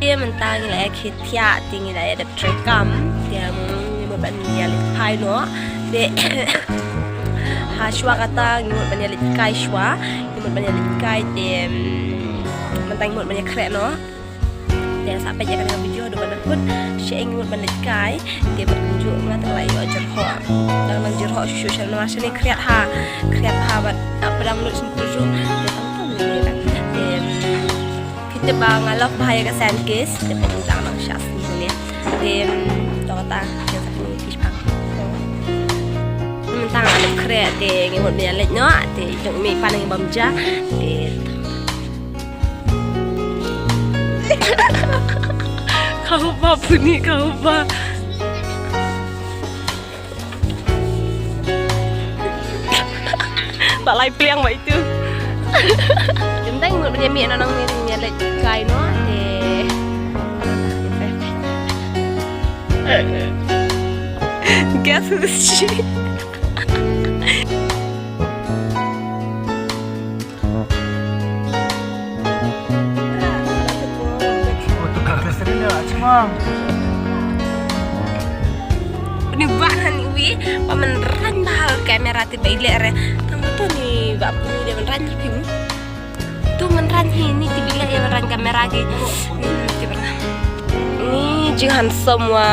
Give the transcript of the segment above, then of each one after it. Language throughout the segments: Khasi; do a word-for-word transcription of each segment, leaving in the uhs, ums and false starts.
Te mynta ngi la ïa khie thiah te ngi la ïa dep trei kam. Te ngi mut ban ïa leit phai noh. Te ha shuwa kata ngi mut ban ïa leit kai shuwa. Ngi mut ban ïa leit kai te mynta ngi mut ban ïa khreh noh. Te sa peit ïa kane ka video haduh ban da kut. Sha ngi mut ban leit kai. Te bad kumjuh nga te la ïoh jyrhoh. Dang nang jyrhoh shuh shuh sha namar shane khriat ha. Khriat ha bad ap dang lut sngewthuh. Te tang tang ni dang. Te Phi tip ba nga love bha ïa ka Sunkist, te pynmih tang nang shah sngi ne. Te to kata ïa ka ni fish pang. Mynta nga love khreh te ngi mut ban ïa leit noh, te jong mi pan ngi bam ja. Te ka huba puni ka huba. Ba lai pliang ba itu. Jemdang ngut bani mi nang mi nya lek kai no te. Guess who's she? Ni ba han wi ba man ran ba hal kamera ti ba ilek re. Tang tu ni ba puni dia man ran phim. Tu man ran hi ni ti bilek ya man ran kamera ki. Ni jing handsome wa.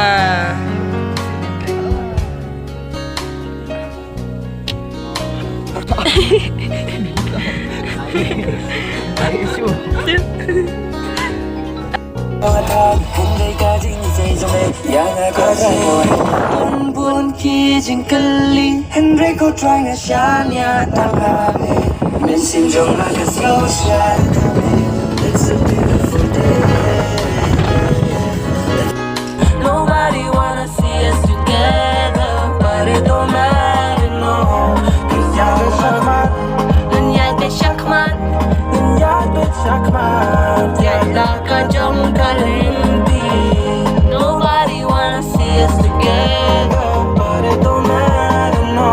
Bun ki jingkylli, hynrei ko trai nga shaniah tang ha me. Mynsiem jong nga ka sngewsih. It's a beautiful day. Nobody wanna see us together, but it don't matter, no. 'Cause I was a man, and yet they shook man, and yet they shook man. Yet like a jungle in peace. Nobody wanna see us together, but it don't matter, no.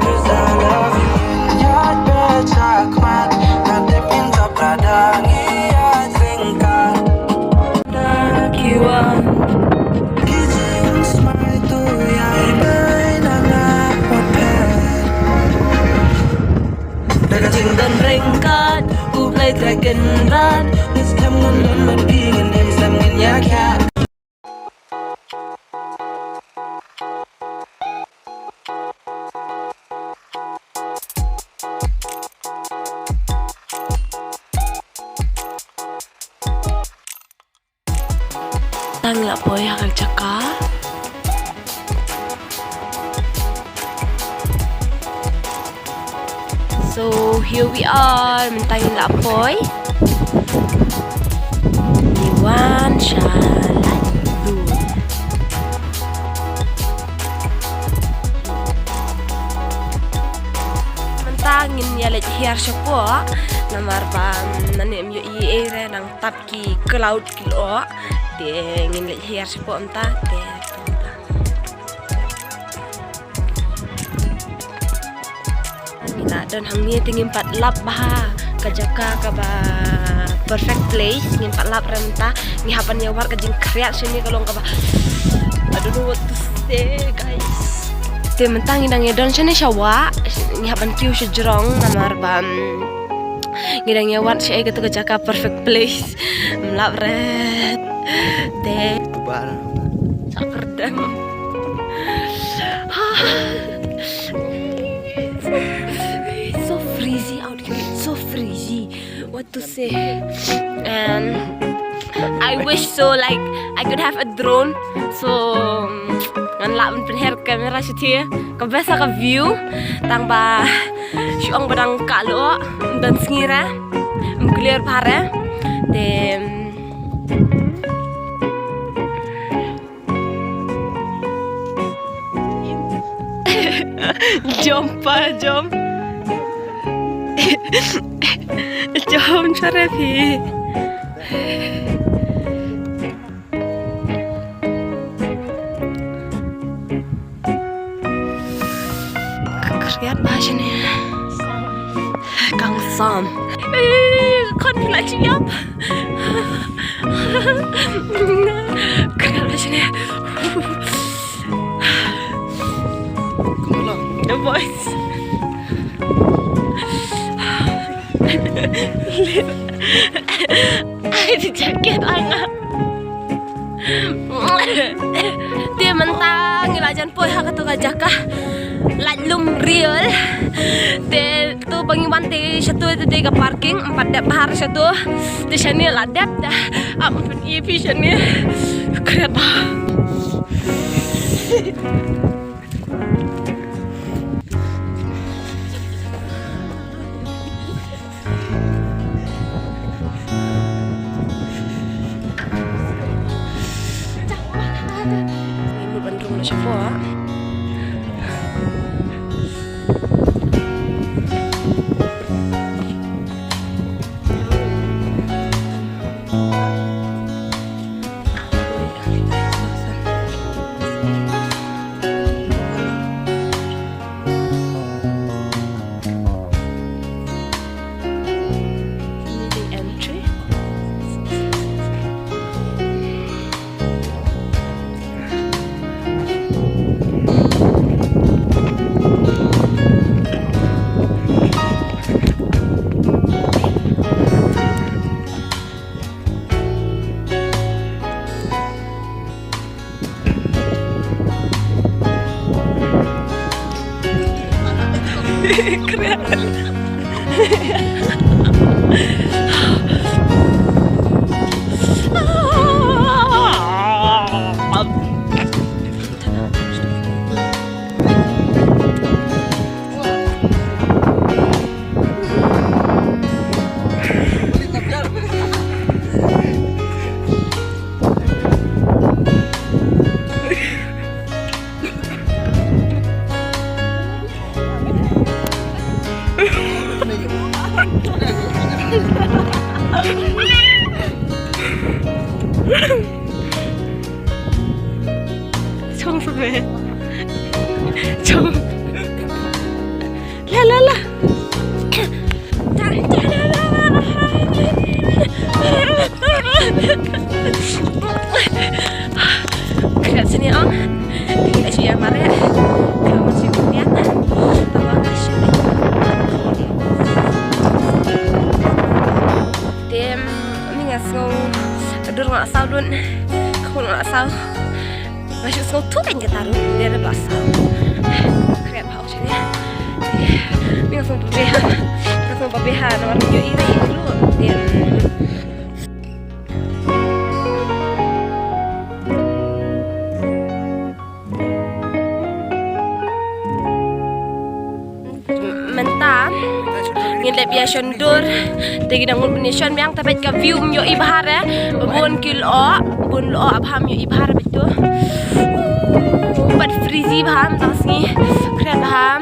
'Cause I love you. Yet they shook man, not the pins of Prada, yeah, I think I Tang la poi ha ka jaka. So here we are, mynta ngi la poi. Ngi wan sha laiñ dun. Mynta ngin ïa leit hiar shapoh namar ba, mm, nane em ïohi ei re nang tap ki cloud ki lyoh. Te ngin leit hiar shapoh mynta te. Ngi la don hangne te ngim pat lap bha ka jaka kaba perfect place, ngim pat lap re mynta. Ngi hap ban ïa wad ka jingkhriat shane ka long kaba, I don't know what to say, guys. Te mynta ngi dang ïa don shane sha wah, ngi hap ban kiew sha jrong namar ba, mm, ngi dang ïa wad shaei katu ka jaka perfect place. Mlap ret. Te. Tubar. Chakerdang. It's so freezy out here. It's so freezy. What to say? And I wish so, like, I could have a drone. So, ngan lah ban pynher kamera sha te. Ka best ka view. Tang ba shu ong ba dang kah lyoh, ym don sngi re, ym clear bha re. Te jump pa jump. Jump sharp hi. Ka khriat bha shane. Kang sam. Eh, kan pula siap. Kynmaw shane. The boys. Ai, the jacket anga. Te mynta ngi la jan poi ha katu ka jaka Laitlum Riel. Te tu ba ngi wan te shatu te, te ka parking, em pat dep bha shatu. Te shane la dep da. Am pyn ïa phi shane. Kret bha. Chong sbe. Chong. La, la, la. Kret sini ong. Tinggal sini ya mare. Kamu sini ya. Tawa kasih. Te ni nga sngew dur nga saw dun. Ka khun nga saw. Nga shu sngew tu kan ka taru. Dia ada ba saw. Kret bha sini. Ni nga sngew ba beha. Nga sngew ba beha namar ngi ïohi ri ru. Dia mynta ngin leit ïa shon dur. Te ngi dang mut ban ïa shon biang, te bad ka view ym ïohi bha re. Bun ki lyoh, bun lyoh bha, ym ïohi bha re bad tu. Bad freezy bha mynta sngi. Kret bha.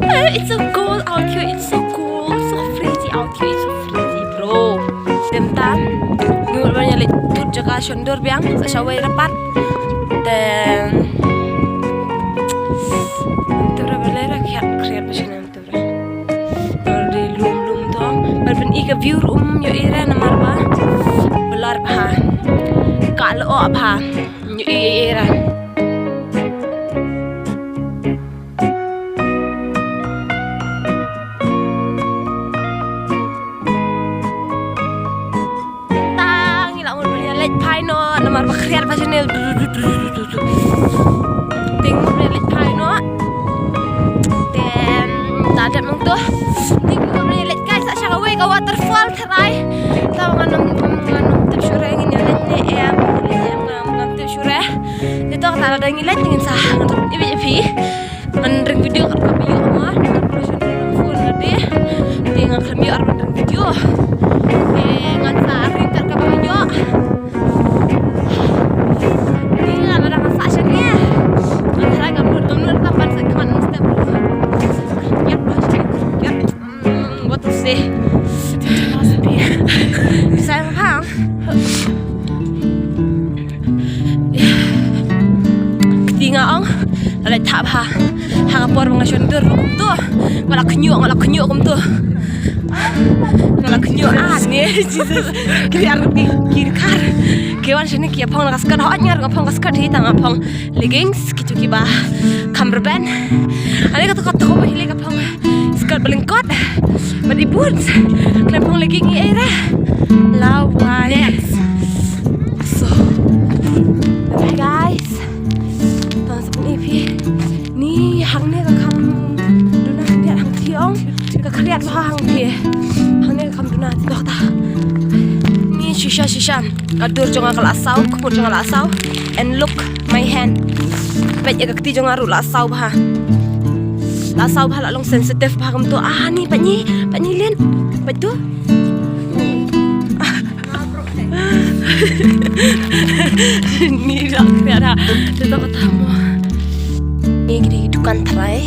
Eh, it's so cold out here. It's so cold. So freezy out here. It's so freezy, bro. Te mynta ngi mut ban ïa leit tut jaka shon dur biang sa shawei rapat. Te tu ra ba lei ra khiat khiat ba shane tu ra. Already lum lum to. Ban pyn-i ka view ruh ym ïohi re namar ba blur bha. Ka lyoh bha. Ym ïohi re. Ta ngi la mut ban ïa leit phai noh namar ba khriat ba jynil. Te ngi mut ban ïa leit phai noh. Te ta dep nangto. Te ngi mut ban ïa leit kai sa sha kawei ka waterfall tharai. Ta ngan ym, ngan ym tip shuh re ngin ïa leit ne em, ngin ïa leit em, ngam, ngam tip shuh re. Te to ta lada ngi leit ngin sa ngan ym ïa phi. Ngan ring video kat kaba ïoh ma, ngan ring video kat kaba ïoh ma. Te ngan kham ïoh ar ban ring video. Te ngan sa ring kat kaba ïoh. Te ngan la dang sa shen ïa. Ngan try ngam lut, ngam lut tam ban sa khmat step. Yap, yap. Hmm, what to say? Sa phang. Kti nga ong la lait thah bha. Ha ka por ba nga shon dur kumto, nga la khñiuh, nga la khñiuh kumto. Nga la kñiuh ar ne, Jesus. Ki ar ki, ki kar. Ki wan shane ki phong la ka skirt, hooid nga ruh nga phong ka skirt hi, tang nga phong leggings, kitu kiba kham rben. Ani katu katu ko ba hi le ka phong skirt ba lyngkot. Bad i boots. Khlem phong legging i ei re. Lawai. So, guys. Tang sa pun i phi. Ni hangne ka kham duna hangthie hangthie ong. Ka khriat bha hangthie. Hangne ka kham duna hangthie, doh ta. Ni shisha shisha. Ka dur jong nga ka la saw, ka mut jong nga la saw. And look my hand. Peit ïa ka kti jong nga ruh la saw bha. La saw bha, la long sensitive bha kumto. Ah, ni peit ni, peit ni lin. Peit tu. Ni dak ya da. Te to kata mo. Ni ki dei dukan trai.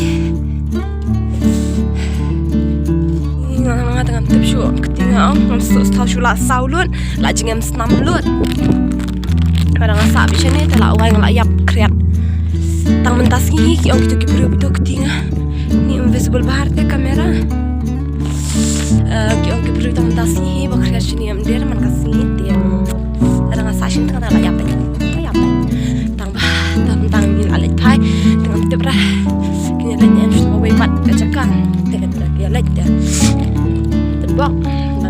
Ni nga nga tang ngam tip shuh. Kti nga ong ngam shu thaw shuh, la saw lut. La jingem snam lut. Ka dang nga sah bishar ni te la wai nga la ïap khriat. Tang mynta sngi ki ong kito ki briew, kito kti nga. Ni invisible bha te camera. Eh, ki ong ki briew tang mynta sngi hi ba khriat shini em der man ka sngi te. Ka dang nga sah shin tang la ïap. La ïap. Tang ba tang tang ngin leit phai. Tang tip ra. Kine leit em shu wei pat ka jaka. Te ka leit te. Tip bok. Ba.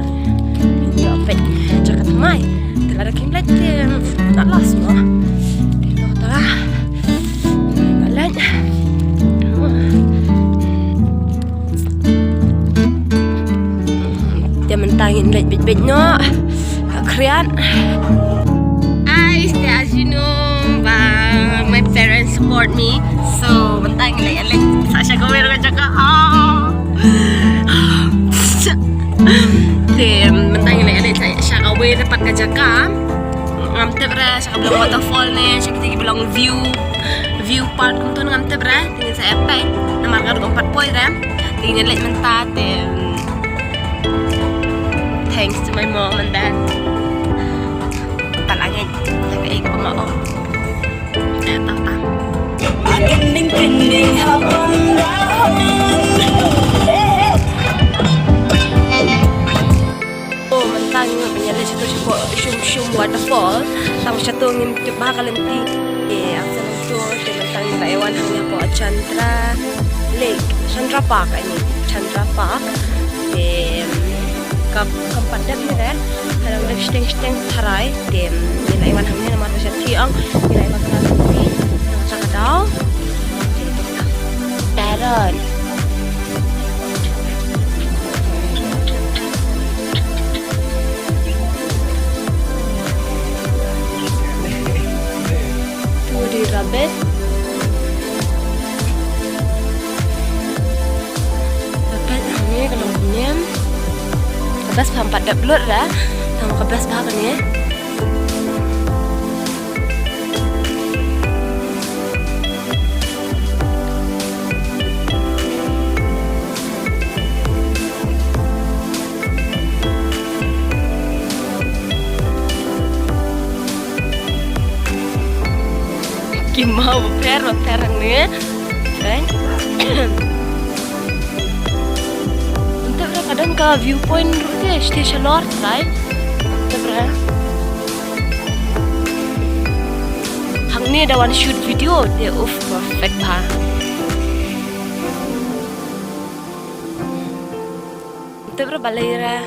Ngin ïa peit jaka thymmai. Te lada kim leit te na las mo. Te to ta. Nga leit. Te mynta ngin leit beit beit noh. Ka khriat. Ai, te as you know, ba, my parents support me. So, mynta ngin leit, leit sa sha kawei ka jaka. Ah. Te mynta ngin leit, leit sa sha kawei pat ka jaka. Ngam tip re sha ka ba long waterfall ne, sha kita ki ba long view, view park kumto ngam tip re. Te ngin sa ïa peit namar nga ruh ngam pat poi re. Te ngin leit mynta te. Thanks to my mom and dad. Pat la ngeit ïa kaei kaba nga ong. Eh, tang tang. Oh, mynta ngi mut ban ïaleit shato shapoh Shum Shum Waterfall. Tang shato ngim tip bha ka lynti. Eh, ang sa nangto, te mynta ngi la ïa wan hangne hapoh Chandra Lake, Chandra Park, I mean, Chandra Park. Te, ka, kam pat dep hi re, ka dang dep shiteng shiteng tharai. Te, ngi la ïa wan hangne namar ba sha thiang, ngi la ïa wan ka lynti. Tang sha ka daw. Baron. Tu dei rabbit. Rabbit hangne ka long kumne. Ka best bha, ym pat dep lut re. Tang ka best bha kane. Ki maw bapher bapher hangne. Kan? Mynta ka dang ka viewpoint ruh te, sha shalor, right? Mynta. Hangne da wan shoot video te, uff, perfect bha. Tip ra balei re,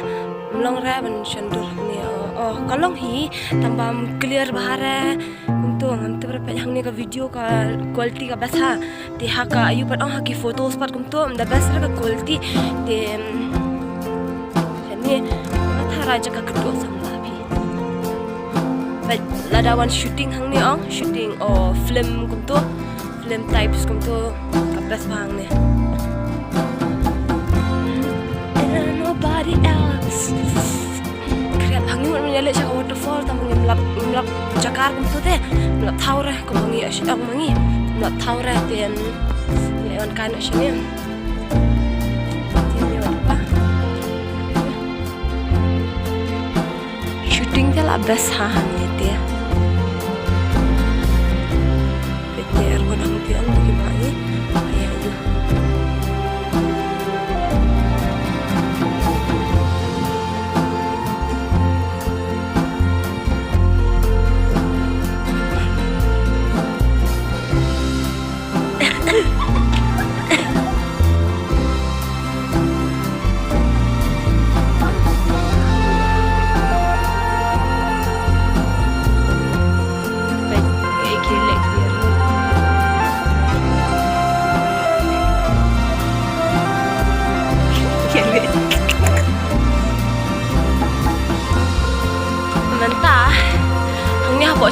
ym long re ban shon dur hangne. Oh, oh, ka long hi, tang ba ym clear bha re. Kumto, ngam tip re, peit hangne ka video ka quality ka best ha. Te ha ka ayu pat ong ha ki photos pat kumto, ym da best re ka quality. Te, mm, hangne, nga tharai jaka kyrduh samla phi. Peit lada wan shooting hangne ong, shooting o film kumto. Film types kumto ka best bha hangne. And nobody else. Khriat bha, ngi mut ban ïaleit sha ka waterfall, tang ba ngim lap, ngim lap jaka kumto te. Ngim lap thaw re, kumba ngi ïoh sha ong ma ngi. Ngim lap thaw re te, em, ngi ïoh wan kai noh shane. Te ngi ïoh wan pa. Shooting te la best ha hangne te. Peit te arngut hangne te ong te ki ba ngi. Ai ayu.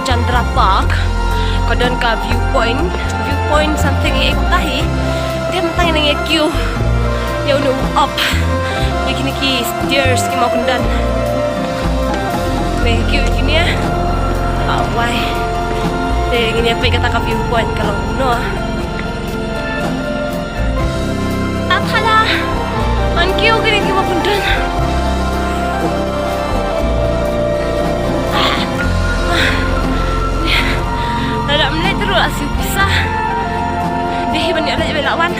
Chandra Park. Ka don ka viewpoint, viewpoint something ïa kumta hi. Te mynta ngi nang ïa kiew ïa une u op ïa kine ki stairs ki mawkyndon. Nang ïa kiew ïa kine. Ah, wai. Te ngin ïa peit kata ka viewpoint ka long kumno. Athada. Ngan kiew kine ki mawkyndon. Lada ym leit ruh la siew pisa. Dei hi ban ïa leit ba la wan.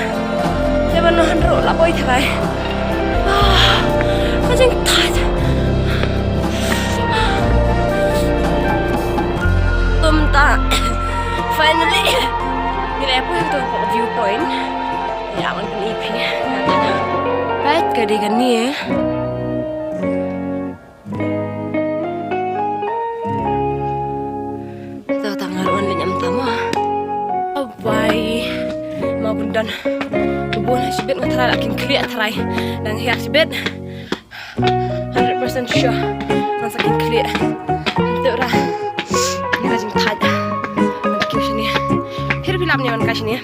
Dei ban wan ruh la poi tharai. Ah, ka jingthait. Tum ta. Finally. Ngi la poi ha ka viewpoint. Ïa, wan kane phi. Peit ka dei kane. To, tang ngar wan leh nyam tama. Oh, bhai. Mawkyndon. Bun ha shibit nga tharai la kin khlieh tharai. Dang hiar shibit. Hundred percent sure. Ngan sa kin khlieh. Te ra. Ni ka jingthait. Ngan kiew shane. Phir phi lap ni wan kai shane.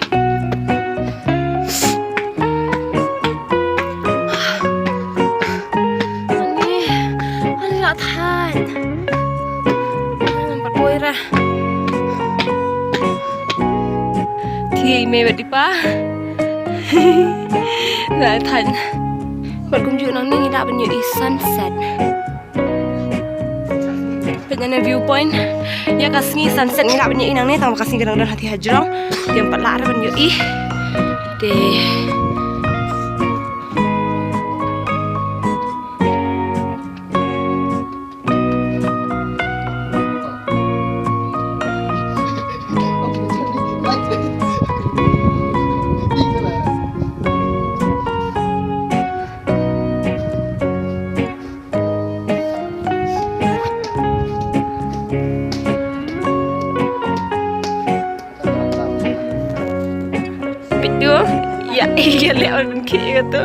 Ani, ani la thait. Ngan pat poi ra. Thiei me bad i pa. La thait. Bad kumjuh nangne ngi lah ban ïohi sunset. Peit nangne viewpoint. Ïa ka sngi sunset ngi lah ban ïohi nangne tang ba ka sngi ka dang don ha thied ha jrong. Te ym pat lah re ban ïohi. Te Peit tu. Ïa, ïa leh wan ban khie ïa tu.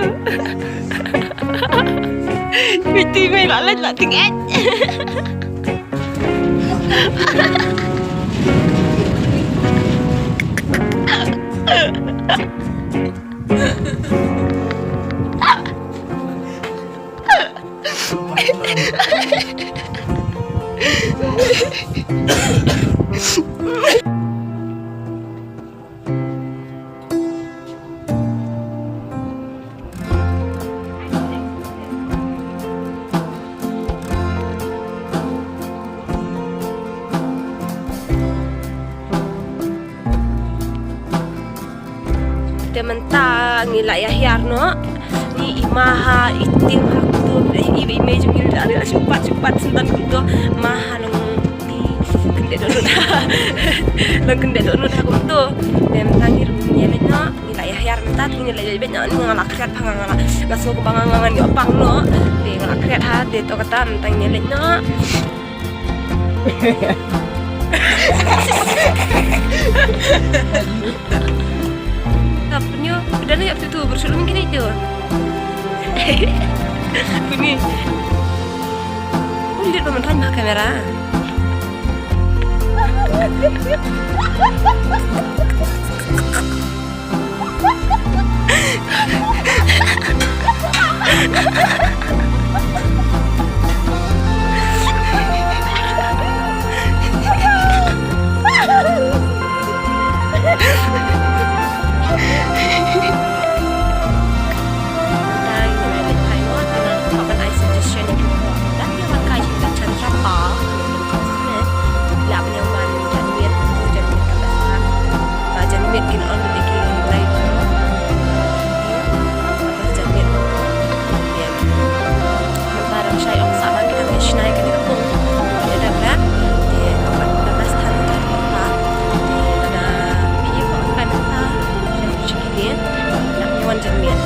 Peit tu, mei la leh la ting eh. Te mynta ngi la ïa hiar noh. Ngi i ma ha, i tim ha kumto, i, i, i mei jong ngi la, la shu pat, shu pat, shu pat kumto. Ma ha long i kyndit dohnud ha. Long kyndit dohnud ha kumto. Te mynta ngi ruh ngi leit noh. Ngi la ïa hiar mynta, te ngi la ïa beit noh. Nga la khriat pha, nga la, nga sngew kumba nga, nga ngan ïoh pang noh. Te nga la khriat ha, te to kata mynta ngi leit noh. Tapnyo, udah na ïa tu, bersih lum kini tu. Kuni. Kuni dia pementan bah kamera. Janmiet kin ong ïa ki lai. Janmiet. Mynta dang shai ong sa ban ki dang shna ïa kane ka pung. Ïa da bra. Te ka ban da best than ka. Te da phi ko kan ta. Shikine. Nak ngi wan janmiet.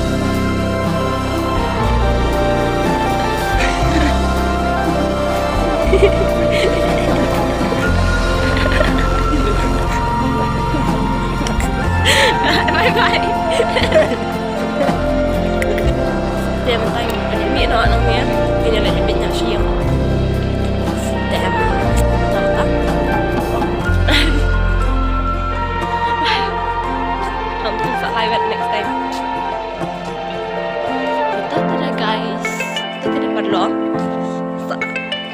Bye bye. Te mynta ngi pynmih noh nangne. Ngin ïa leit pynïaid sha ïing. Te mynta. Vlog. Sa,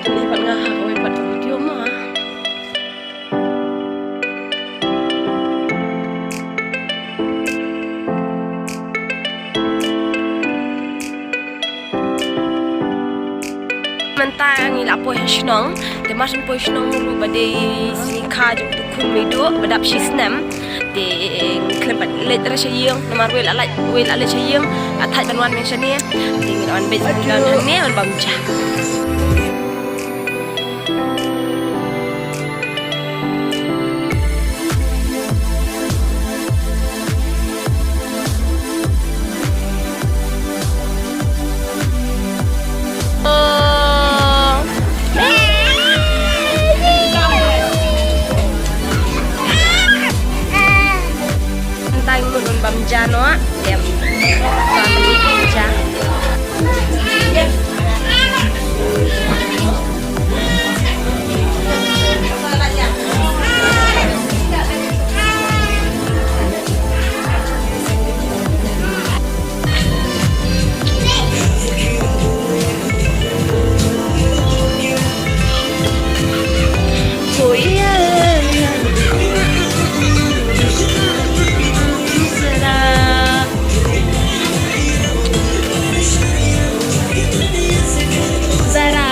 kane pat nga ha kawei pat ka video mo ha. Mynta ngi la poi ha shnong, te mar shu poi shnong ruh ba dei sngikha jong u khun Meiduh ba dap shi snem. Te ngi khlem pat leit ruh sha ïing, namar wei la leit, wei la leit sha ïing, la thait ban wan meng shane. Te ngi la wan beit sha ïing hangne wan bam ja. Mynta ngi mut ban bam ja noh, em. Bam ja. जरा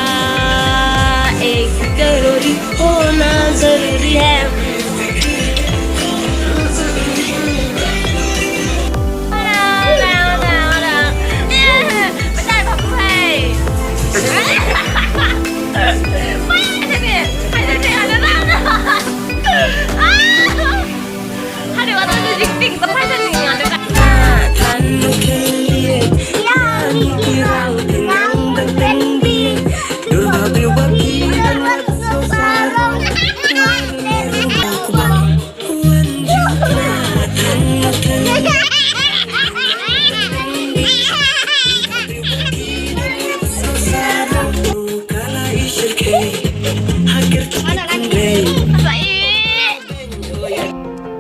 एक जरूरी होना जरूरी है।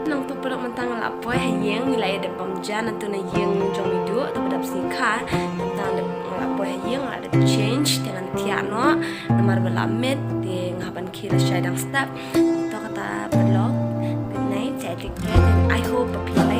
Nangta paralok mynta nga la poi ha ïing, ngi la ïa dep bam ja, nangta na ïing jong Meiduh, te ba dap sngikha, mynta nga la poi ha ïing, nga la dep change, te ngan thiah noh, namar ba la miet, te nga hap ban khie lashai dang step. To kata paralok, good night, take care, and I hope ba phi